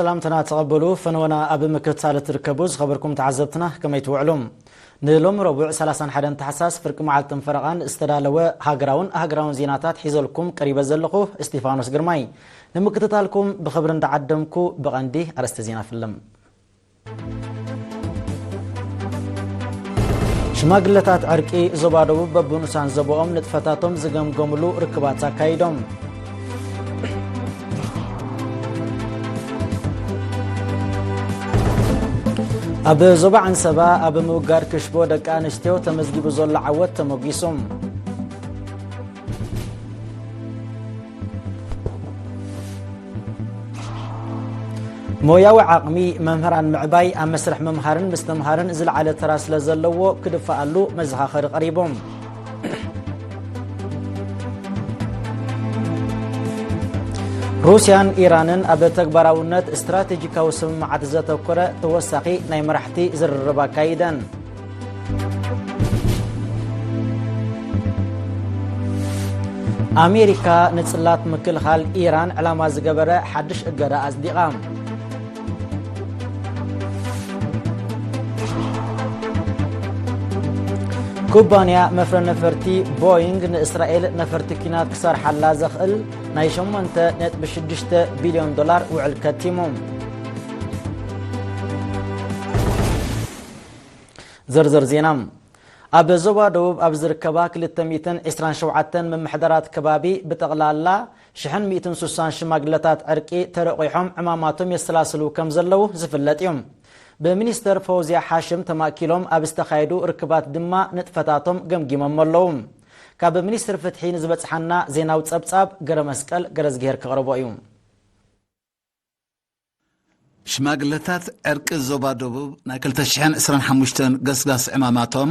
ሰላምትና ተቐበሉ። ፈነወና ኣብ ምክትታል እትርከቡ ዝኸበርኩም ተዓዘብትና ከመይ ትውዕሉ? ንሎሚ ረቡዕ ሰላሳን ሓደን ታሕሳስ ፍርቂ መዓልትን ፈረቓን ዝተዳለወ ሃገራውን ሃገራውን ዜናታት ሒዘልኩም ቀሪበ ዘለኹ እስጢፋኖስ ግርማይ። ንምክትታልኩም ብኽብሪ እንዳዓደምኩ ብቐንዲ ኣርእስተ ዜና ፍልም። ሽማግለታት ዕርቂ ዞባ ደቡብ በብንኡሳን ዞባኦም ንጥፈታቶም ዝገምገምሉ ርክባት ኣካይዶም። ኣብ ዞባ ዓንሰባ ኣብ ምውጋድ ክሽቦ ደቂ ኣንስትዮ ተመዝጊቡ ዘሎ ዓወት ተመጒሱ። ሞያዊ ዓቕሚ መምህራን ምዕባይ ኣብ መስርሕ ምምሃርን ምስትምሃርን ዝለዓለ ተራ ስለ ዘለዎ ክድፈኣሉ መዘኻኸሪ ቀሪቡ። ሩስያን ኢራንን ኣብ ተግባራውነት ስትራቴጂካዊ ስምምዓት ዘተኮረ ተወሳኺ ናይ መራሕቲ ዝርርብ ኣካይደን። ኣሜሪካ ንጽላት ምክልኻል ኢራን ዕላማ ዝገበረ ሓድሽ እገዳ ኣጽዲቓ። ኩባንያ መፍረ ነፈርቲ ቦይንግ ንእስራኤል ነፈርቲ ኲናት ክሰርሓላ ዘኽእል ናይ ሸሞንተ ነጥቢ ሽዱሽተ ቢልዮን ዶላር ውዕል ከቲሙ። ዝርዝር ዜና። ኣብ ዞባ ደቡብ ኣብ ዝርከባ ክልተ ሚእትን ዕስራን ሸውዓተን ምምሕዳራት ከባቢ ብጠቕላላ ሽሕን ሚእትን ሱሳን ሽማግለታት ዕርቂ ተረቒሖም ዕማማቶም የሰላስሉ ከም ዘለዉ ዝፍለጥ እዩ። ብሚኒስተር ፈውዝያ ሓሽም ተማእኪሎም ኣብ ዝተኻየዱ ርክባት ድማ ንጥፈታቶም ገምጊሞም ኣለዉ። ካብ ሚኒስትሪ ፍትሒ ንዝበጽሓና ዜናዊ ጸብጻብ ገረ መስቀል ገረዝግሄር ከቕርቦ እዩ። ሽማግለታት ዕርቂ ዞባ ደቡብ ናይ ክልተ ሽሕን ዕስራን ሓሙሽተን ገስጋስ ዕማማቶም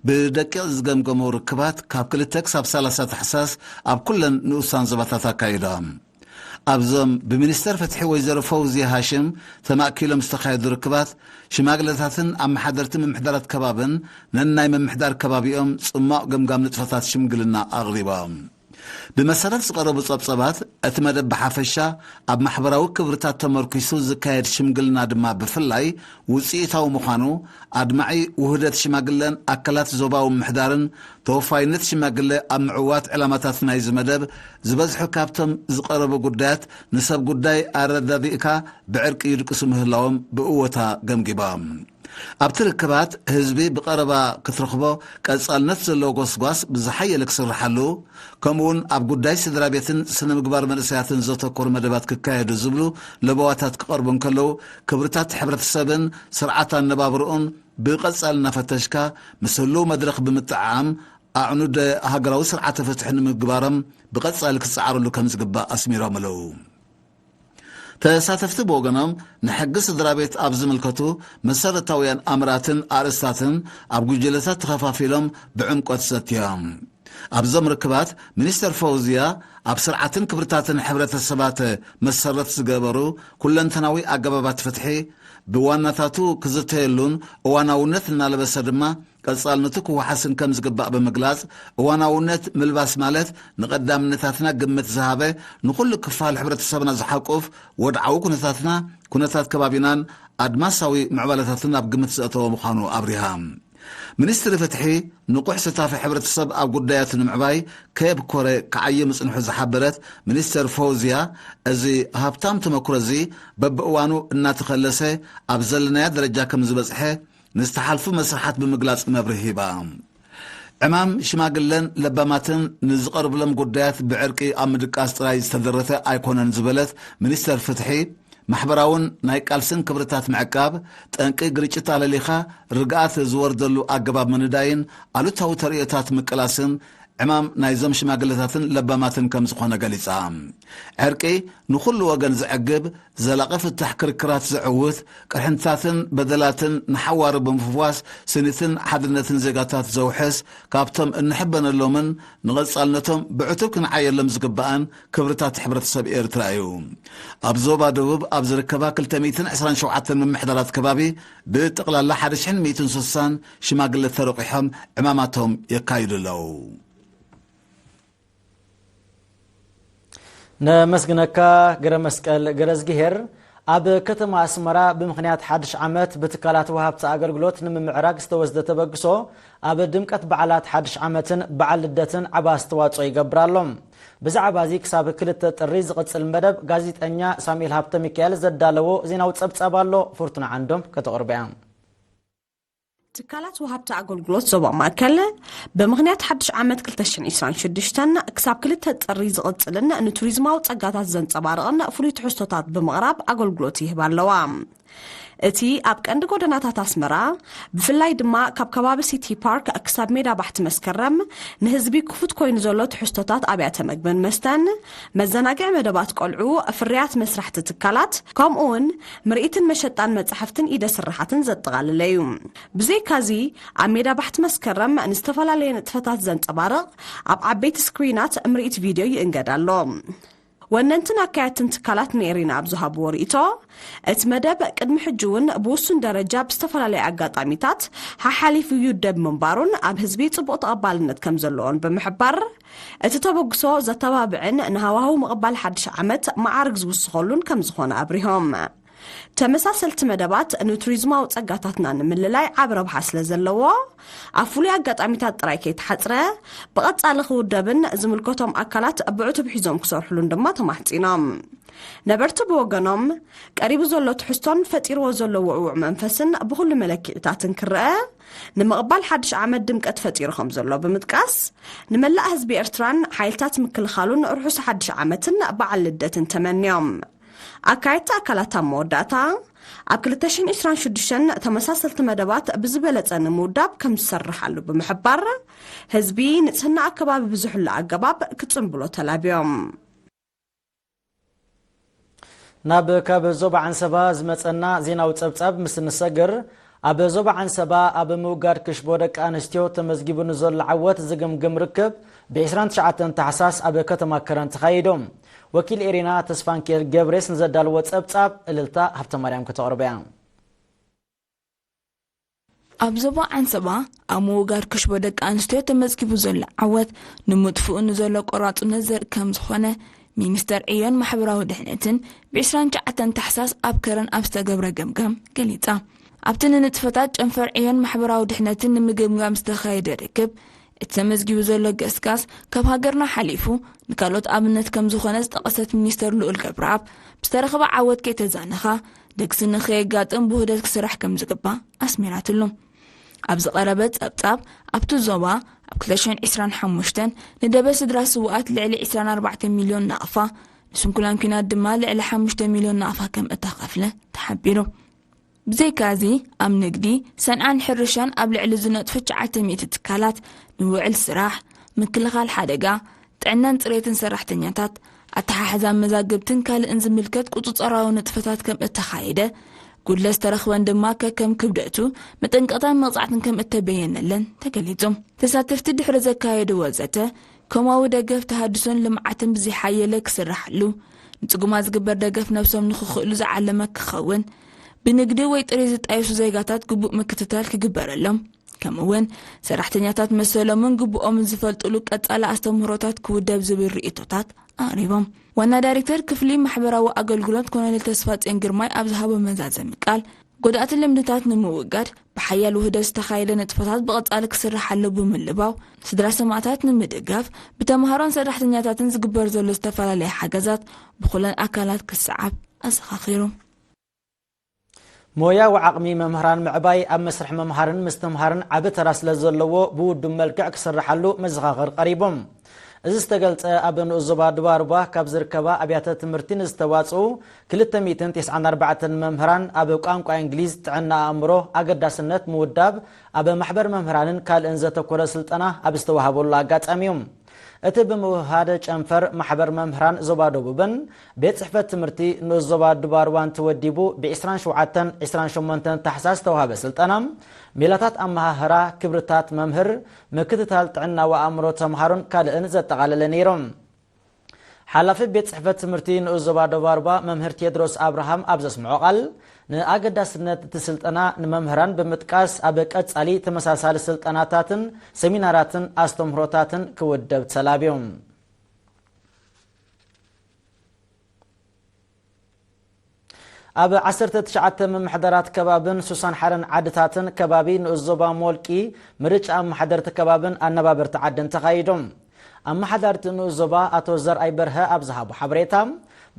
ብደቂቕ ዝገምገሙ ርክባት ካብ ክልተ ክሳብ ሰላሳ ታሕሳስ ኣብ ኩለን ንኡሳን ዞባታት ኣካይዶም። ኣብዞም ብሚኒስተር ፍትሒ ወይዘሮ ፈውዝያ ሃሽም ተማእኪሎም ዝተኻየዱ ርክባት፣ ሽማግለታትን ኣመሓደርቲ ምምሕዳራት ከባብን ነናይ ምምሕዳር ከባቢኦም ጽማቕ ገምጋም ንጥፈታት ሽምግልና ኣቕሪቦም። ብመሰረት ዝቐረቡ ጸብጸባት፣ እቲ መደብ ብሓፈሻ ኣብ ማሕበራዊ ክብርታት ተመርኲሱ ዝካየድ ሽምግልና ድማ ብፍላይ ውጽኢታዊ ምዃኑ፣ ኣድማዒ ውህደት ሽማግለን ኣካላት ዞባዊ ምምሕዳርን ተወፋይነት ሽማግለ ኣብ ምዕዋት ዕላማታት ናይዚ መደብ ዝበዝሑ ካብቶም ዝቐረቡ ጉዳያት ንሰብ ጉዳይ ኣረዳዲእካ ብዕርቂ ይድቅሱ ምህላዎም ብእወታ ገምጊቦም። ኣብቲ ርክባት ህዝቢ ብቐረባ ክትረኽቦ ቀጻልነት ዘለዎ ጎስጓስ ብዝሓየለ ክስርሓሉ፣ ከምኡውን ኣብ ጉዳይ ስድራ ቤትን ስነ ምግባር መንእሰያትን ዘተኮሩ መደባት ክካየዱ ዝብሉ ለበዋታት ክቐርቡ እንከለዉ፣ ክብርታት ሕብረተሰብን ስርዓት ኣነባብርኡን ብቐጻሊ እናፈተሽካ ምስ ህሉው መድረኽ ብምጥዓም ኣዕኑድ ሃገራዊ ስርዓተ ፍትሒ ንምግባሮም ብቐጻሊ ክጸዓረሉ ከም ዝግባእ ኣስሚሮም ኣለዉ። ተሳተፍቲ ብወገኖም ንሕጊ ስድራ ቤት ኣብ ዝምልከቱ መሰረታውያን ኣምራትን ኣርእስታትን ኣብ ጉጅለታት ተኸፋፊሎም ብዕምቆት ዘትዮም። ኣብዞም ርክባት ሚኒስተር ፈውዝያ ኣብ ስርዓትን ክብርታትን ሕብረተሰባት መሰረት ዝገበሩ ኩለንተናዊ ኣገባባት ፍትሒ ብዋናታቱ ክዝተየሉን እዋናውነት እናለበሰ ድማ ቀጻልነቱ ክወሓስን ከም ዝግባእ ብምግላጽ፣ እዋናውነት ምልባስ ማለት ንቐዳምነታትና ግምት ዝሃበ፣ ንኹሉ ክፋል ሕብረተሰብና ዝሓቁፍ፣ ወድዓዊ ኩነታትና፣ ኩነታት ከባቢናን ኣድማሳዊ ምዕባለታትን ኣብ ግምት ዘእተወ ምዃኑ ኣብሪሃ። ሚኒስትሪ ፍትሒ ንቑሕ ስታፊ ሕብረተሰብ ኣብ ጉዳያት ንምዕባይ ከየብኮረ ክዓዪ ምጽንሑ ዝሓበረት ሚኒስተር ፎውዝያ፣ እዚ ሃብታም ተመክሮ እዚ በብእዋኑ እናተኸለሰ ኣብ ዘለናዮ ደረጃ ከም ዝበጽሐ ንዝተሓልፉ መስርሓት ብምግላጽ መብርሂ ሂባ። ዕማም ሽማግለን ለባማትን ንዝቐርብሎም ጉዳያት ብዕርቂ ኣብ ምድቃስ ጥራይ ዝተደረተ ኣይኮነን ዝበለት ሚኒስተር ፍትሒ፣ ማሕበራውን ናይ ቃልስን ክብርታት ምዕቃብ፣ ጠንቂ ግርጭት ኣለሊኻ ርግኣት ዝወርደሉ ኣገባብ ምንዳይን ኣሉታዊ ተርእዮታት ምቅላስን ዕማም ናይዞም ሽማግለታትን ለባማትን ከም ዝኾነ ገሊጻ። ዕርቂ ንኹሉ ወገን ዘዕግብ፣ ዘላቒ ፍታሕ ክርክራት ዘዕውት፣ ቅርሕንትታትን በደላትን ንሓዋሩ ብምፍዋስ ስኒትን ሓድነትን ዜጋታት ዘውሕስ፣ ካብቶም እንሕበነሎምን ንቐጻልነቶም ብዕቱብ ክንዓየሎም ዝግባእን ክብርታት ሕብረተሰብ ኤርትራ እዩ። ኣብ ዞባ ደቡብ ኣብ ዝርከባ ክልተ ሚእትን ዕስራን ሸውዓተን ምምሕዳራት ከባቢ ብጠቕላላ ሓደ ሽሕን ሚእትን ስሳን ሽማግለ ተረቂሖም ዕማማቶም የካይዱ ኣለዉ። ነመስግነካ ገረ መስቀል ገረዝግሄር። ኣብ ከተማ ኣስመራ ብምኽንያት ሓድሽ ዓመት ብትካላት ወሃብቲ ኣገልግሎት ንምምዕራግ ዝተወስደ ተበግሶ ኣብ ድምቀት በዓላት ሓድሽ ዓመትን በዓል ልደትን ዓቢ ኣስተዋጽኦ ይገብር ኣሎ። ብዛዕባ እዚ ክሳብ ክልተ ጥሪ ዝቕጽል መደብ ጋዜጠኛ ሳሙኤል ሃብተ ሚካኤል ዘዳለዎ ዜናዊ ጸብጻብ ኣሎ። ፍርቱና ዓንዶም ከተቕርቦ እያ። ትካላት ወሃብቲ ኣገልግሎት ዞባ ማእከል ብምኽንያት ሓድሽ ዓመት ክልተ ሽሕን ዕስራን ሽዱሽተን ክሳብ ክልተ ጥሪ ዝቕጽልን ንቱሪዝማዊ ጸጋታት ዘንጸባርቕን ፍሉይ ትሕዝቶታት ብምቕራብ ኣገልግሎት ይህባ ኣለዋ። እቲ ኣብ ቀንዲ ጎደናታት ኣስመራ፣ ብፍላይ ድማ ካብ ከባቢ ሲቲ ፓርክ ክሳብ ሜዳ ባሕቲ መስከረም ንህዝቢ ክፉት ኮይኑ ዘሎ ትሕዝቶታት ኣብያተ መግብን መስተን፣ መዘናግዒ መደባት ቆልዑ፣ ፍርያት መስራሕቲ ትካላት፣ ከምኡ እውን ምርኢትን መሸጣን መጻሕፍትን ኢደ ስራሓትን ዘጠቓለለ እዩ። ብዘይካዚ፣ ኣብ ሜዳ ባሕቲ መስከረም ንዝተፈላለየ ንጥፈታት ዘንጸባርቕ ኣብ ዓበይቲ ስክሪናት ምርኢት ቪድዮ ይእንገድ ኣሎ። ወነንትን ኣካየድትን ትካላት ንኤሪና ኣብ ዝሃብዎ ርእይቶ፣ እቲ መደብ ቅድሚ ሕጂ እውን ብውሱን ደረጃ ብዝተፈላለየ ኣጋጣሚታት ሓሓሊፉ ይውደብ ምንባሩን ኣብ ህዝቢ ጽቡቕ ተቐባልነት ከም ዘለዎን ብምሕባር፣ እቲ ተበግሶ ዘተባብዕን ንሃዋህው ምቕባል ሓድሽ ዓመት መዓርግ ዝውስኸሉን ከም ዝኾነ ኣብሪሆም። ተመሳሰልቲ መደባት ንቱሪዝማዊ ጸጋታትና ንምልላይ ዓቢ ረብሓ ስለ ዘለዎ፣ ኣብ ፍሉይ ኣጋጣሚታት ጥራይ ከይተሓጽረ ብቐጻሊ ክውደብን ዝምልከቶም ኣካላት ብዕቱብ ሒዞም ክሰርሕሉን ድማ ተማሕጺኖም። ነበርቲ ብወገኖም፣ ቀሪቡ ዘሎ ትሕዝቶን ፈጢርዎ ዘሎ ውዕዉዕ መንፈስን ብኹሉ መለክዒታትን ክረአ፣ ንምቕባል ሓድሽ ዓመት ድምቀት ፈጢሩ ከም ዘሎ ብምጥቃስ፣ ንመላእ ህዝቢ ኤርትራን ሓይልታት ምክልኻሉን ርሑስ ሓድሽ ዓመትን በዓል ልደትን ተመንዮም። ኣካየድቲ ኣካላት ኣብ መወዳእታ፣ ኣብ ክልተ ሽሕን ዕስራን ሽዱሽተን ተመሳሰልቲ መደባት ብዝበለጸ ንምውዳብ ከም ዝሰርሕ ኣሎ ብምሕባር፣ ህዝቢ ንጽህና ኣከባቢ ብዝሕሉ ኣገባብ ክጽንብሎ ተላብዮም። ናብ ካብ ዞባ ዓንሰባ ዝመጸና ዜናዊ ጸብጻብ ምስ እንሰግር፣ ኣብ ዞባ ዓንሰባ ኣብ ምውጋድ ክሽቦ ደቂ ኣንስትዮ ተመዝጊቡ ንዘሎ ዓወት ዝግምግም ርክብ ብ ዕስራን ትሽዓተን ታሕሳስ ኣብ ከተማ ከረን ተኻይዱ። ወኪል ኤሪና ተስፋንኪኤል ገብሬስ ንዘዳልዎ ጸብጻብ እልልታ ሃብተማርያም ከተቕርቦ እያ። ኣብ ዞባ ዓንሰባ ኣብ ምውጋድ ክሽቦ ደቂ ኣንስትዮ ተመዝጊቡ ዘሎ ዓወት ንምጥፍኡ ንዘሎ ቆራጽነት ዘርኢ ከም ዝኾነ ሚኒስተር ዕዮን ማሕበራዊ ድሕነትን ብ ዕስራን ትሽዓተን ታሕሳስ ኣብ ከረን ኣብ ዝተገብረ ገምጋም ገሊጻ። ኣብቲ ንንጥፈታት ጨንፈር ዕዮን ማሕበራዊ ድሕነትን ንምግምጋም ዝተኻየደ ርክብ፣ እቲ ተመዝጊቡ ዘሎ ገስጋስ ካብ ሃገርና ሓሊፉ ንካልኦት ኣብነት ከም ዝኾነ ዝጠቐሰት ሚኒስተር ልኡል ገብረኣብ፣ ብዝተረኸበ ዓወት ከይተዛነኻ፣ ደግሲ ንኸየጋጥም ብውህደት ክስራሕ ከም ዝግባእ ኣስሚራትሉ። ኣብ ዝቐረበ ጸብጻብ፣ ኣብቲ ዞባ ኣብ ክልተ ሽሕን ዕስራን ሓሙሽተን ንደበ ስድራ ስውኣት ልዕሊ ዕስራን ኣርባዕተን ሚልዮን ናቕፋ፣ ንስንኩላን ኲናት ድማ ልዕሊ ሓሙሽተ ሚልዮን ናቕፋ ከም እተኸፍለ ተሓቢሩ። ብዘይካዚ፣ ኣብ ንግዲ፣ ሰንዓን ሕርሻን ኣብ ልዕሊ ዝነጥፉ ትሽዓተ ሚእቲ ትካላት ንውዕል ስራሕ፣ ምክልኻል ሓደጋ፣ ጥዕናን ጽሬትን ሰራሕተኛታት፣ ኣተሓሕዛ መዛግብትን ካልእን ዝምልከት ቁጽጸራዊ ንጥፈታት ከም እተኻየደ፣ ጉድለት ዝተረኽበን ድማ ከከም ክብደቱ መጠንቀቕታን መቕጻዕትን ከም እተበየነለን ተገሊጹ። ተሳተፍቲ ድሕሪ ዘካየድዎ ዘተ፣ ኮማዊ ደገፍ ተሃድሶን ልምዓትን ብዝሓየለ ክስራሓሉ፣ ንጽጉማት ዝግበር ደገፍ ነብሶም ንኽኽእሉ ዝዓለመ ክኸውን፣ ብንግዲ ወይ ጥሪት ዝጣየሱ ዜጋታት ግቡእ ምክትታል ክግበረሎም፣ ከምኡ'ውን ሰራሕተኛታት መሰሎምን ግቡኦምን ዝፈልጥሉ ቀጻሊ ኣስተምህሮታት ክውደብ ዝብል ርእይቶታት ኣቕሪቦም። ዋና ዳይሬክተር ክፍሊ ማሕበራዊ ኣገልግሎት ኮሎኔል ተስፋጽዮን ግርማይ ኣብ ዝሃቦ መዛዘሚ ቃል፣ ጎዳእቲ ልምድታት ንምውጋድ ብሓያል ውህደት ዝተኻየደ ንጥፈታት ብቐጻሊ ክስራሕ ኣለዎ ብምልባው፣ ስድራ ሰማእታት ንምድጋፍ ብተምሃሮን ሰራሕተኛታትን ዝግበር ዘሎ ዝተፈላለየ ሓገዛት ብኹለን ኣካላት ክሰዓብ ኣዘኻኺሩ። ሞያዊ ዓቕሚ መምህራን ምዕባይ ኣብ መስርሕ ምምሃርን ምስትምሃርን ዓቢ ተራ ስለ ዘለዎ ብውዱብ መልክዕ ክስርሓሉ መዘኻኸሪ ቀሪቡ። እዚ ዝተገልጸ ኣብ ንኡስ ዞባ ድባርባ ካብ ዝርከባ ኣብያተ ትምህርቲ ንዝተዋጽኡ ክልተ ሚእትን ተስዓን ኣርባዕተን መምህራን ኣብ ቋንቋ እንግሊዝ ጥዕና ኣእምሮ ኣገዳስነት ምውዳብ ኣብ ማሕበር መምህራንን ካልእን ዘተኮረ ስልጠና ኣብ ዝተዋሃበሉ ኣጋጣሚ እዩ። እቲ ብምውህሃደ ጨንፈር ማሕበር መምህራን ዞባ ደቡብን ቤት ጽሕፈት ትምህርቲ ንኡስ ዞባ ድባርዋን ተወዲቡ ብ ዕስራን ሸውዓተን ዕስራን ሸሞንተን ታሕሳስ ዝተዋሃበ ስልጠና ሜላታት ኣመሃህራ፣ ክብርታት መምህር፣ ምክትታል ጥዕናዊ ኣእምሮ ተምሃሮን ካልእን ዘጠቓለለ ነይሩ። ሓላፊ ቤት ጽሕፈት ትምህርቲ ንኡስ ዞባ ደባርባ መምህር ቴድሮስ ኣብርሃም ኣብ ዘስምዖ ቃል፣ ንኣገዳስነት እቲ ስልጠና ንመምህራን ብምጥቃስ፣ ኣብ ቀጻሊ ተመሳሳሊ ስልጠናታትን ሰሚናራትን ኣስተምህሮታትን ክውደብ ተላብዩ። ኣብ ዓሰርተ ትሽዓተ ምምሕዳራት ከባብን ሱሳን ሓረን ዓድታትን ከባቢ ንኡስ ዞባ ሞልቂ ምርጫ ኣመሓደርቲ ከባብን ኣነባበርቲ ዓድን ተኻይዶም። ኣመሓዳርቲ ንኡስ ዞባ ኣቶ ዘርኣይ በርሀ ኣብ ዝሃቦ ሓበሬታ፣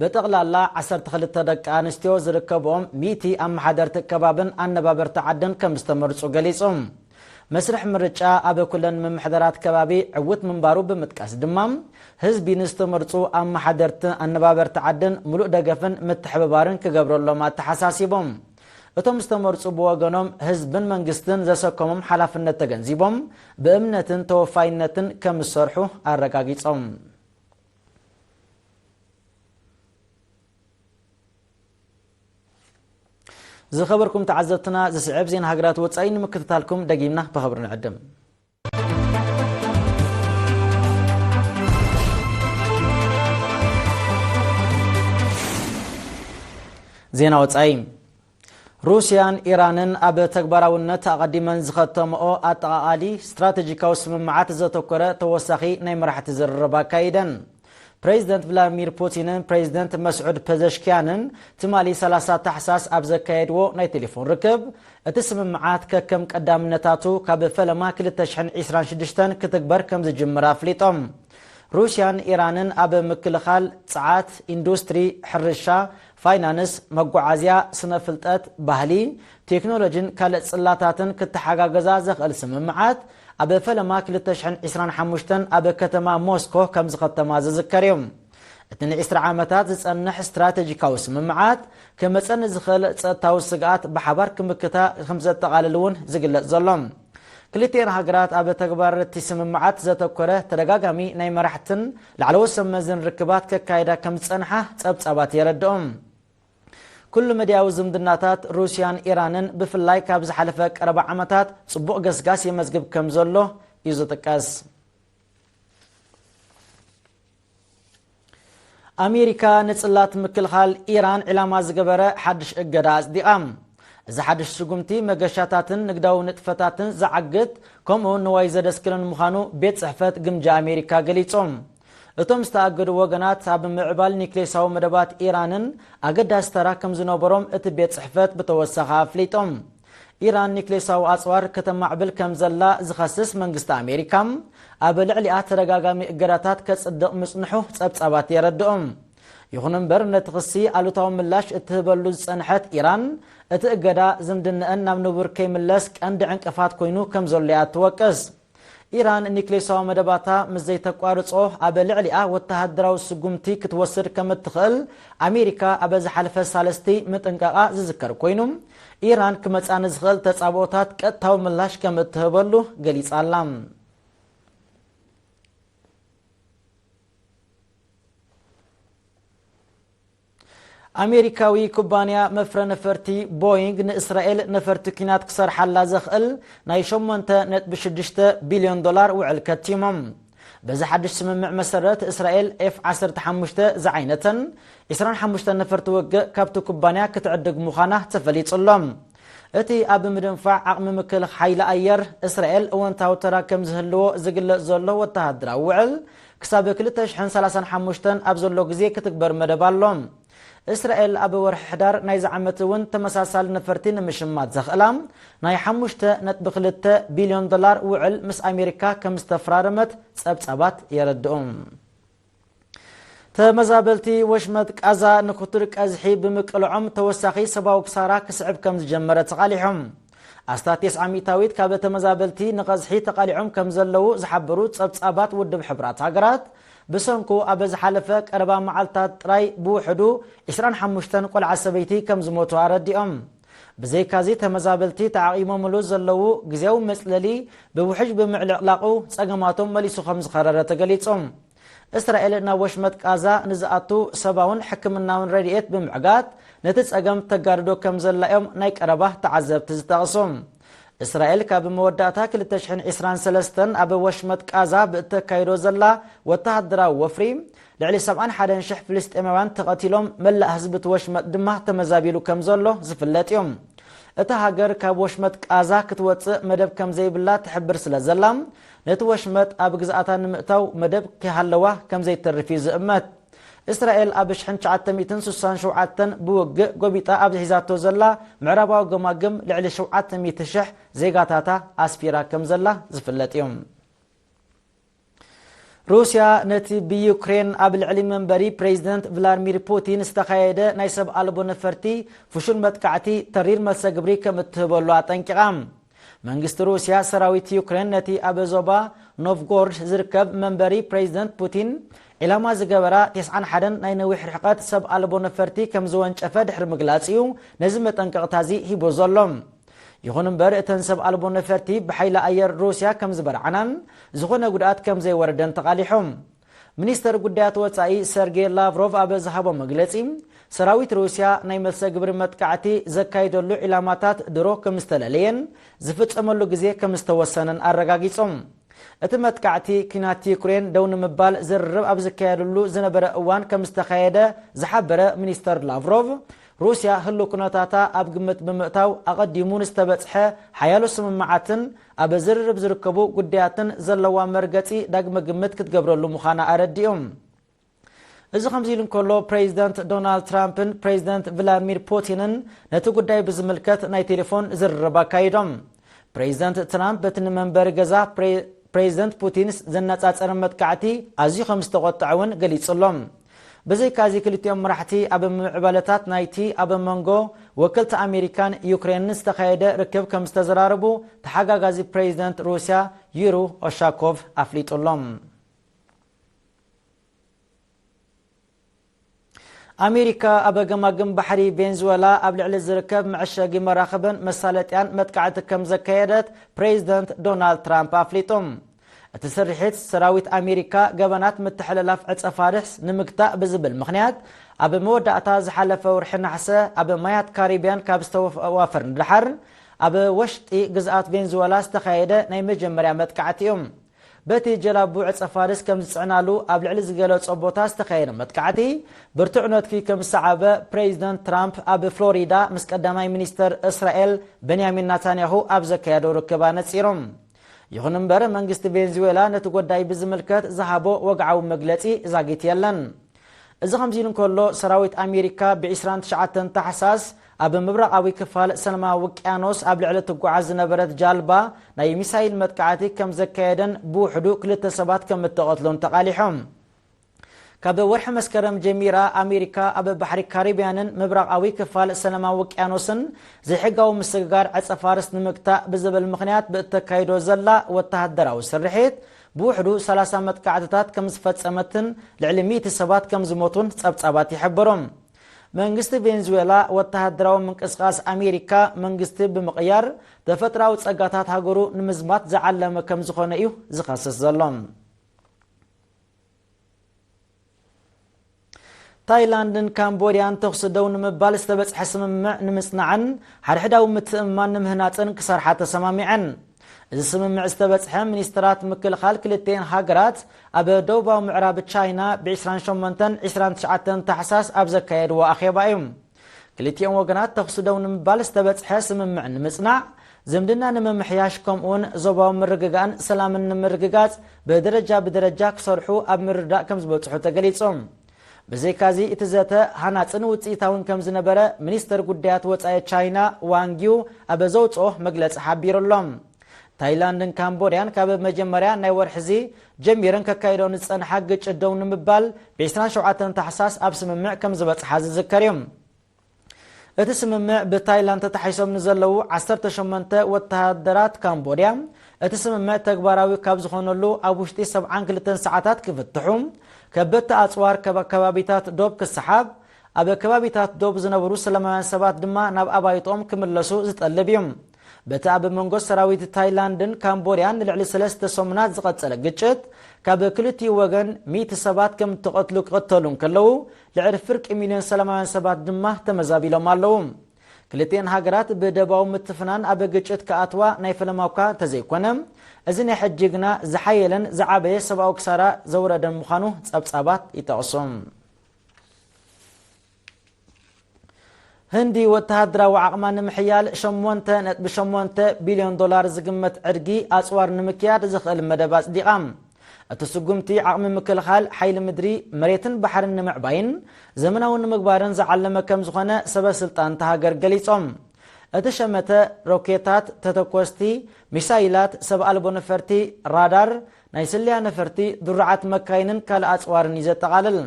ብጠቕላላ ዓሰርተ ክልተ ደቂ ኣንስትዮ ዝርከብኦም ሚእቲ ኣመሓደርቲ ከባብን ኣነባበርቲ ዓድን ከም ዝተመርጹ ገሊጹ። መስርሕ ምርጫ ኣብ ኩለን ምምሕዳራት ከባቢ ዕውት ምንባሩ ብምጥቃስ ድማ፣ ህዝቢ ንዝተመርጹ ኣመሓደርቲ ኣነባበርቲ ዓድን ምሉእ ደገፍን ምትሕብባርን ክገብረሎም ኣተሓሳሲቦም። እቶም ዝተመርጹ ብወገኖም ህዝብን መንግስትን ዘሰከሞም ሓላፍነት ተገንዚቦም ብእምነትን ተወፋይነትን ከም ዝሰርሑ ኣረጋጊጾም። ዝኸበርኩም ተዓዘብትና፣ ዝስዕብ ዜና ሃገራት ወጻኢ ንምክትታልኩም ደጊምና ብኽብሪ ንዕድም። ዜና ወጻኢ። ሩስያን ኢራንን ኣብ ተግባራውነት ኣቐዲመን ዝኸተምኦ ኣጠቓቓሊ ስትራቴጂካዊ ስምምዓት ዘተኮረ ተወሳኺ ናይ መራሕቲ ዝርርብ ኣካይደን። ፕሬዚደንት ቭላድሚር ፑቲንን ፕሬዚደንት መስዑድ ፐዘሽኪያንን ትማሊ ሰላሳ ታሕሳስ ኣብ ዘካየድዎ ናይ ቴሌፎን ርክብ፣ እቲ ስምምዓት ከከም ቀዳምነታቱ ካብ ፈለማ ክልተ ሽሕን ዕስራን ሽዱሽተን ክትግበር ከም ዝጅምር ኣፍሊጦም። ሩስያን ኢራንን ኣብ ምክልኻል፣ ጸዓት፣ ኢንዱስትሪ፣ ሕርሻ፣ ፋይናንስ፣ መጓዓዝያ፣ ስነ ፍልጠት፣ ባህሊ፣ ቴክኖሎጂን ካልእ ጽላታትን ክተሓጋገዛ ዘኽእል ስምምዓት ኣብ ፈለማ ክልተ ሽሕን ዕስራን ሓሙሽተን ኣብ ከተማ ሞስኮ ከም ዝኸተማ ዝዝከር እዩ። እቲ ንዕስራ ዓመታት ዝጸንሕ ስትራቴጂካዊ ስምምዓት ክመጸ ንዝኽእል ጸጥታዊ ስግኣት ብሓባር ክምክታ ከም ዘጠቓልል እውን ዝግለጽ ዘሎ። ክልቲኤን ሃገራት ኣብ ተግባር እቲ ስምምዓት ዘተኮረ ተደጋጋሚ ናይ መራሕትን ላዕለዎት ሰብ መዝን ርክባት ከካይዳ ከም ዝጸንሓ ጸብጻባት የረድኦም። ኩሉ መድያዊ ዝምድናታት ሩስያን ኢራንን ብፍላይ ካብ ዝሓለፈ ቀረባ ዓመታት ጽቡቕ ገስጋስ የመዝግብ ከም ዘሎ እዩ ዝጥቀስ። ኣሜሪካ ንጽላት ምክልኻል ኢራን ዕላማ ዝገበረ ሓድሽ እገዳ ኣጽዲቓ። እዚ ሓድሽ ስጉምቲ መገሻታትን ንግዳዊ ንጥፈታትን ዝዓግት፣ ከምኡ እውን ንዋይ ዘደስክልን ምዃኑ ቤት ጽሕፈት ግምጃ ኣሜሪካ ገሊጹ። እቶም ዝተኣገዱ ወገናት ኣብ ምምዕባል ኒክሌሳዊ መደባት ኢራንን ኣገዳሲ ተራ ከም ዝነበሮም እቲ ቤት ጽሕፈት ብተወሳኺ ኣፍሊጦም። ኢራን ኒክሌሳዊ ኣጽዋር ከተማዕብል ከም ዘላ ዝኸስስ መንግስቲ ኣሜሪካ፣ ኣብ ልዕሊኣ ተደጋጋሚ እገዳታት ከጽድቕ ምጽንሑ ጸብጻባት የረድኡ። ይኹን እምበር፣ ነቲ ክሲ ኣሉታዊ ምላሽ እትህበሉ ዝጸንሐት ኢራን፣ እቲ እገዳ ዝምድነአን ናብ ንቡር ከይምለስ ቀንዲ ዕንቅፋት ኮይኑ ከም ዘሎ እያ ትወቅስ። ኢራን ኒክሌሳዊ መደባታ ምስ ዘይተቋርጾ፣ ኣብ ልዕሊኣ ወተሃደራዊ ስጉምቲ ክትወስድ ከም እትኽእል ኣሜሪካ ኣብ ዝሓለፈ ሳልስቲ ምጥንቃቓ ዝዝከር ኮይኑ፣ ኢራን ክመጻ ንዝኽእል ተጻብኦታት ቀጥታዊ ምላሽ ከም እትህበሉ ገሊጻ ኣላ። ኣሜሪካዊ ኩባንያ መፍረ ነፈርቲ ቦይንግ ንእስራኤል ነፈርቲ ኲናት ክሰርሓላ ዘኽእል ናይ ሸሞንተ ነጥቢ ሽዱሽተ ቢልዮን ዶላር ውዕል ከቲሞም። በዚ ሓድሽ ስምምዕ መሰረት፣ እስራኤል ኤፍ ዓሰርተ ሓሙሽተ ዝዓይነተን ዕስራን ሓሙሽተን ነፈርቲ ውግእ ካብቲ ኩባንያ ክትዕድግ ምዃና ተፈሊጹ ኣሎ። እቲ ኣብ ምድንፋዕ ዓቕሚ ምክልኻል ሓይሊ ኣየር እስራኤል እወንታዊ ተራ ከም ዝህልዎ ዝግለጽ ዘሎ ወተሃደራዊ ውዕል፣ ክሳብ ክልተ ሽሕን ሰላሳን ሓሙሽተን ኣብ ዘሎ ግዜ ክትግበር መደብ ኣሎ። እስራኤል ኣብ ወርሒ ሕዳር ናይዚ ዓመት እውን ተመሳሳሊ ነፈርቲ ንምሽማት ዘኽእላ ናይ ሓሙሽተ ነጥቢ ክልተ ቢልዮን ዶላር ውዕል ምስ ኣሜሪካ ከም ዝተፈራረመት ጸብጻባት የረድኡ። ተመዛበልቲ ወሽመጥ ቃዛ ንክቱር ቀዝሒ ብምቅልዖም ተወሳኺ ሰብኣዊ ክሳራ ክስዕብ ከም ዝጀመረ ተቓሊሖም። ኣስታት ተስዓ ሚእታዊት ካብ ተመዛበልቲ ንቐዝሒ ተቓሊዖም ከም ዘለዉ ዝሓበሩ ጸብጻባት ውድብ ሕቡራት ሃገራት፣ ብሰንኩ ኣብ ዝሓለፈ ቀረባ መዓልታት ጥራይ ብውሕዱ ዕስራን ሓሙሽተን ቆልዓ ሰበይቲ ከም ዝሞቱ ኣረዲኦም። ብዘይካዚ፣ ተመዛበልቲ ተዓቒሞምሉ ዘለዉ ግዜያዊ መጽለሊ ብውሕጅ ብምዕልቕላቑ ጸገማቶም መሊሱ ከም ዝኸረረ ተገሊጹ። እስራኤል ናብ ወሽመጥ ቃዛ ንዝኣቱ ሰብኣውን ሕክምናውን ረድኤት ብምዕጋት ነቲ ጸገም ተጋድዶ ከም ዘላ እዮም ናይ ቀረባ ተዓዘብቲ ዝጠቕሱ። እስራኤል ካብ መወዳእታ ክልተ ሽሕን ዕስራን ሰለስተን ኣብ ወሽመጥ ቃዛ ብእተካይዶ ዘላ ወተሃደራዊ ወፍሪ፣ ልዕሊ ሰብዓን ሓደን ሽሕ ፍልስጤማውያን ተቐቲሎም፣ መላእ ህዝቢ እቲ ወሽመጥ ድማ ተመዛቢሉ ከም ዘሎ ዝፍለጥ እዩ። እታ ሃገር ካብ ወሽመጥ ቃዛ ክትወጽእ መደብ ከም ዘይብላ ትሕብር ስለ ዘላ፣ ነቲ ወሽመጥ ኣብ ግዝኣታ ንምእታው መደብ ከይሃለዋ ከም ዘይተርፍ እዩ ዝእመት። እስራኤል ኣብ ሽሕን ትሽዓተ ሚእትን ስሳን ሸውዓተን ብውግእ ጎቢጣ ኣብ ዝሒዛቶ ዘላ ምዕራባዊ ገማግም ልዕሊ ሸውዓተ ሚእቲ ሽሕ ዜጋታታ ኣስፊራ ከም ዘላ ዝፍለጥ እዩ። ሩስያ ነቲ ብዩክሬን ኣብ ልዕሊ መንበሪ ፕሬዚደንት ቭላድሚር ፑቲን ዝተኻየደ ናይ ሰብ ኣልቦ ነፈርቲ ፍሹል መጥቃዕቲ ተሪር መልሰ ግብሪ ከም እትህበሉ ኣጠንቂቓ። መንግስቲ ሩስያ ሰራዊት ዩክሬን ነቲ ኣብ ዞባ ኖቭጎርድ ዝርከብ መንበሪ ፕሬዚደንት ፑቲን ዒላማ ዝገበራ ተስዓን ሓደን ናይ ነዊሕ ርሕቀት ሰብ ኣልቦ ነፈርቲ ከም ዝወንጨፈ ድሕሪ ምግላጽ እዩ ነዚ መጠንቀቕታ እዚ ሂቡ ዘሎ። ይኹን እምበር እተን ሰብ ኣልቦ ነፈርቲ ብሓይሊ ኣየር ሩስያ ከም ዝበርዓናን ዝኾነ ጉድኣት ከም ዘይወረደን ተቓሊሖም። ሚኒስተር ጉዳያት ወጻኢ ሰርጌ ላቭሮቭ ኣብ ዝሃቦ መግለጺ፣ ሰራዊት ሩስያ ናይ መልሰ ግብሪ መጥቃዕቲ ዘካይደሉ ዒላማታት ድሮ ከም ዝተለለየን ዝፍጸመሉ ግዜ ከም ዝተወሰነን ኣረጋጊጾም። እቲ መጥቃዕቲ ኲናት ዩክሬን ደው ንምባል ዝርርብ ኣብ ዝካየደሉ ዝነበረ እዋን ከም ዝተኻየደ ዝሓበረ ሚኒስተር ላቭሮቭ፣ ሩስያ ህሉው ኩነታታ ኣብ ግምት ብምእታው ኣቐዲሙ ንዝተበጽሐ ሓያሎ ስምምዓትን ኣብ ዝርርብ ዝርከቡ ጉዳያትን ዘለዋ መርገጺ ዳግመ ግምት ክትገብረሉ ምዃና ኣረዲኡ። እዚ ከምዚ ኢሉ እንከሎ፣ ፕሬዚደንት ዶናልድ ትራምፕን ፕሬዚደንት ቭላድሚር ፑቲንን ነቲ ጉዳይ ብዝምልከት ናይ ቴሌፎን ዝርርብ ኣካይዶም። ፕሬዚደንት ትራምፕ በቲ ንመንበሪ ገዛ ፕሬ- ፕሬዚደንት ፑቲን ዘነጻጸረ መጥቃዕቲ ኣዝዩ ከም ዝተቖጥዐ እውን ገሊጹ ኣሎ። ብዘይካዚ ክልቲኦም መራሕቲ ኣብ ምዕባለታት ናይቲ ኣብ መንጎ ወከልቲ ኣሜሪካን ዩክሬንን ዝተኻየደ ርክብ ከም ዝተዘራረቡ ተሓጋጋዚ ፕሬዚደንት ሩስያ ዩሩ ኦሻኮቭ ኣፍሊጡ ኣሎ። ኣሜሪካ ኣብ ገማግም ባሕሪ ቬንዙዌላ ኣብ ልዕሊ ዝርከብ መዐሸጊ መራኽብን መሳለጥያን መጥቃዕቲ ከም ዘካየደት ፕሬዚደንት ዶናልድ ትራምፕ ኣፍሊጡ። እቲ ስርሒት ሰራዊት ኣሜሪካ ገበናት ምትሕልላፍ ዕጸ ፋርስ ንምግታእ ብዝብል ምኽንያት ኣብ መወዳእታ ዝሓለፈ ወርሒ ነሓሰ ኣብ ማያት ካሪብያን ካብ ዝተዋፈር ንደሓር ኣብ ወሽጢ ግዝኣት ቬንዙዌላ ዝተኻየደ ናይ መጀመርያ መጥቃዕቲ እዩ። በቲ ጀላቡ ዕጸ ፋርስ ከም ዝጽዕናሉ ኣብ ልዕሊ ዝገለጾ ቦታ ዝተኻየደ መጥቃዕቲ ብርቱዕ ነትፊ ከም ዝሰዓበ ፕሬዚደንት ትራምፕ ኣብ ፍሎሪዳ ምስ ቀዳማይ ሚኒስተር እስራኤል በንያሚን ናታንያሁ ኣብ ዘካየዶ ርክብ ኣነጺሮም። ይኹን እምበር መንግስቲ ቬንዙዌላ ነቲ ጉዳይ ብዝምልከት ዝሃቦ ወግዓዊ መግለጺ ዛጊት የለን። እዚ ከምዚ ኢሉ እንከሎ ሰራዊት ኣሜሪካ ብ ዕስራን ትሽዓተን ታሕሳስ ኣብ ምብራቓዊ ክፋል ሰላማዊ ውቅያኖስ ኣብ ልዕሊ ትጓዓዝ ዝነበረት ጃልባ ናይ ሚሳይል መጥቃዕቲ ከም ዘካየደን ብውሕዱ ክልተ ሰባት ከም እተቐትሉን ተቓሊሖም። ካብ ወርሒ መስከረም ጀሚራ ኣሜሪካ ኣብ ባሕሪ ካሪብያንን ምብራቓዊ ክፋል ሰላማዊ ውቅያኖስን ዘይሕጋዊ ምስግጋር ዕጸ ፋርስ ንምግታእ ብዝብል ምኽንያት ብእተካይዶ ዘላ ወተሃደራዊ ስርሒት ብውሕዱ ሰላሳ መጥቃዕትታት ከም ዝፈጸመትን ልዕሊ ሚእቲ ሰባት ከም ዝሞቱን ጸብጻባት ይሕብሩ። መንግስቲ ቬንዙዌላ ወተሃደራዊ ምንቅስቓስ ኣሜሪካ መንግስቲ ብምቕያር ተፈጥራዊ ጸጋታት ሃገሩ ንምዝማት ዝዓለመ ከም ዝኾነ እዩ ዝኸስስ ዘሎ። ታይላንድን ካምቦድያን ተኹሲ ደው ንምባል ዝተበጽሐ ስምምዕ ንምጽናዕን ሓድሕዳዊ ምትእምማን ንምህናጽን ክሰርሓ ተሰማሚዐን። እዚ ስምምዕ ዝተበጽሐ ሚኒስትራት ምክልኻል ክልቲኤን ሃገራት ኣብ ደቡባዊ ምዕራብ ቻይና ብ ዕስራን ሸሞንተን ዕስራን ትሽዓተን ታሕሳስ ኣብ ዘካየድዎ ኣኼባ እዩ። ክልቲኦም ወገናት ተኹሲ ደው ንምባል ዝተበጽሐ ስምምዕ ንምጽናዕ፣ ዝምድና ንምምሕያሽ ከምኡውን ዞባዊ ምርግጋእን ሰላምን ንምርግጋጽ ብደረጃ ብደረጃ ክሰርሑ ኣብ ምርዳእ ከም ዝበጽሑ ተገሊጹ። ብዘይካዚ እቲ ዘተ ሃናጽን ውጽኢታውን ከም ዝነበረ ሚኒስተር ጉዳያት ወጻኢ ቻይና ዋንጊው ኣብ ዘውጽኦ መግለጺ ሓቢሩ ኣሎ። ታይላንድን ካምቦድያን ካብ መጀመርያ ናይ ወርሒ እዚ ጀሚረን ከካይዶ ንዝጸንሓ ግጭት ደው ንምባል ብ ዕስራን ሸውዓተን ታሕሳስ ኣብ ስምምዕ ከም ዝበጽሓ ዝዝከር እዩ። እቲ ስምምዕ ብታይላንድ ተታሒሶም ንዘለዉ ዓሰርተ ሸሞንተ ወተሃደራት ካምቦድያ፣ እቲ ስምምዕ ተግባራዊ ካብ ዝኾነሉ ኣብ ውሽጢ ሰብዓን ክልተን ሰዓታት ክፍትሑ፣ ከበድቲ ኣጽዋር ካብ ከባቢታት ዶብ ክሰሓብ፣ ኣብ ከባቢታት ዶብ ዝነብሩ ሰላማውያን ሰባት ድማ ናብ ኣባይቶኦም ክምለሱ ዝጠልብ እዩ። በቲ ኣብ መንጎ ሰራዊት ታይላንድን ካምቦድያን ንልዕሊ ሰለስተ ሰሙናት ዝቐጸለ ግጭት፣ ካብ ክልቲኡ ወገን ሚእቲ ሰባት ከም እተቐትሉ ክቕተሉ እንከለዉ፣ ልዕሊ ፍርቂ ሚልዮን ሰላማውያን ሰባት ድማ ተመዛቢሎም ኣለዉ። ክልቲኤን ሃገራት ብደባዊ ምትፍናን ኣብ ግጭት ክኣትዋ ናይ ፈለማ እኳ እንተዘይኮነ፣ እዚ ናይ ሕጂ ግና ዝሓየለን ዝዓበየ ሰብኣዊ ክሳራ ዘውረደን ምዃኑ ጸብጻባት ይጠቕሱ። ህንዲ ወተሃደራዊ ዓቕማ ንምሕያል ሸሞንተ ነጥቢ ሸሞንተ ቢልዮን ዶላር ዝግመት ዕድጊ ኣጽዋር ንምክያድ ዝኽእል መደብ ኣጽዲቓ። እቲ ስጉምቲ ዓቕሚ ምክልኻል ሓይሊ ምድሪ፣ መሬትን ባሕርን ንምዕባይን ዘመናዊ ንምግባርን ዝዓለመ ከም ዝኾነ ሰበ ስልጣን እታ ሃገር ገሊጾም። እቲ ሸመተ ሮኬታት፣ ተተኮስቲ ሚሳይላት፣ ሰብ ኣልቦ ነፈርቲ፣ ራዳር፣ ናይ ስልያ ነፈርቲ፣ ድሩዓት መካይንን ካልእ ኣጽዋርን እዩ ዘጠቓልል።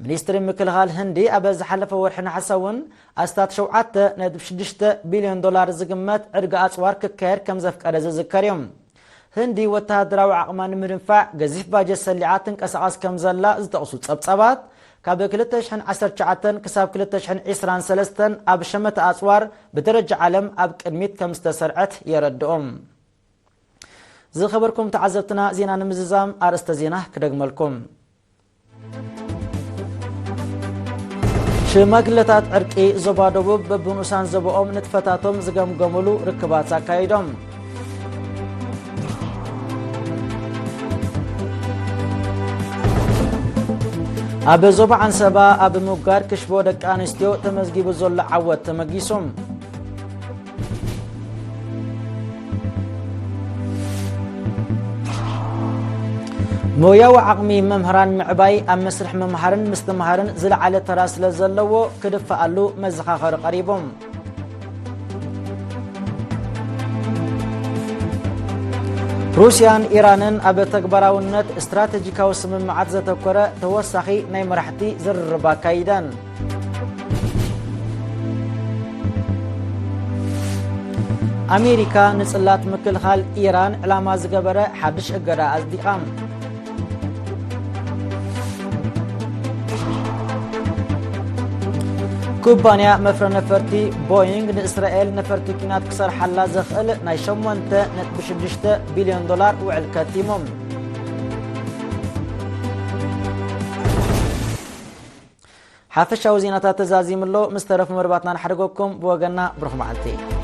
ሚኒስትሪ ምክልኻል ህንዲ ኣብ ዝሓለፈ ወርሒ ነሓሰ እውን ኣስታት ሸውዓተ ነጥቢ ሽዱሽተ ቢልዮን ዶላር ዝግመት ዕድጋ ኣጽዋር ክካየድ ከም ዘፍቀደ ዝዝከር እዩ። ህንዲ ወተሃደራዊ ዓቕማ ንምድንፋዕ ገዚፍ ባጀት ሰሊዓ ትንቀሳቐስ ከም ዘላ ዝጠቕሱ ጸብጻባት፣ ካብ ክልተ ሽሕን ዓሰርተ ትሽዓተን ክሳብ ክልተ ሽሕን ዕስራን ሰለስተን ኣብ ሸመተ ኣጽዋር ብደረጃ ዓለም ኣብ ቅድሚት ከም ዝተሰርዐት የረድኦም። ዝኸበርኩም ተዓዘብትና፣ ዜና ንምዝዛም ኣርእስተ ዜና ክደግመልኩም። ሽማግለታት ዕርቂ ዞባ ደቡብ በብንኡሳን ዞባኦም ንጥፈታቶም ዝገምገሙሉ ርክባት ኣካይዶም። ኣብ ዞባ ዓንሰባ ኣብ ምውጋድ ክሽቦ ደቂ ኣንስትዮ ተመዝጊቡ ዘሎ ዓወት ተመጊሱ። ሞያዊ ዓቕሚ መምህራን ምዕባይ ኣብ መስርሕ ምምሃርን ምስትምሃርን ዝለዓለ ተራ ስለ ዘለዎ ክድፈኣሉ መዘኻኸሪ ቀሪቡ። ሩስያን ኢራንን ኣብ ተግባራውነት ስትራቴጂካዊ ስምምዓት ዘተኮረ ተወሳኺ ናይ መራሕቲ ዝርርብ ኣካይደን። ኣሜሪካ ንጽላት ምክልኻል ኢራን ዕላማ ዝገበረ ሓድሽ እገዳ ኣጽዲቓ። ኩባንያ መፍረ ነፈርቲ ቦይንግ ንእስራኤል ነፈርቲ ኲናት ክሰርሓላ ዘኽእል ናይ ሸሞንተ ነጥቢ ሽዱሽተ ቢልዮን ዶላር ውዕል ከቲሞም። ሓፈሻዊ ዜናታት ተዛዚሙ ኣሎ። ምስ ተረፉ መርባትና ንሓደገኩም። ብወገና ብሩኽ መዓልቲ።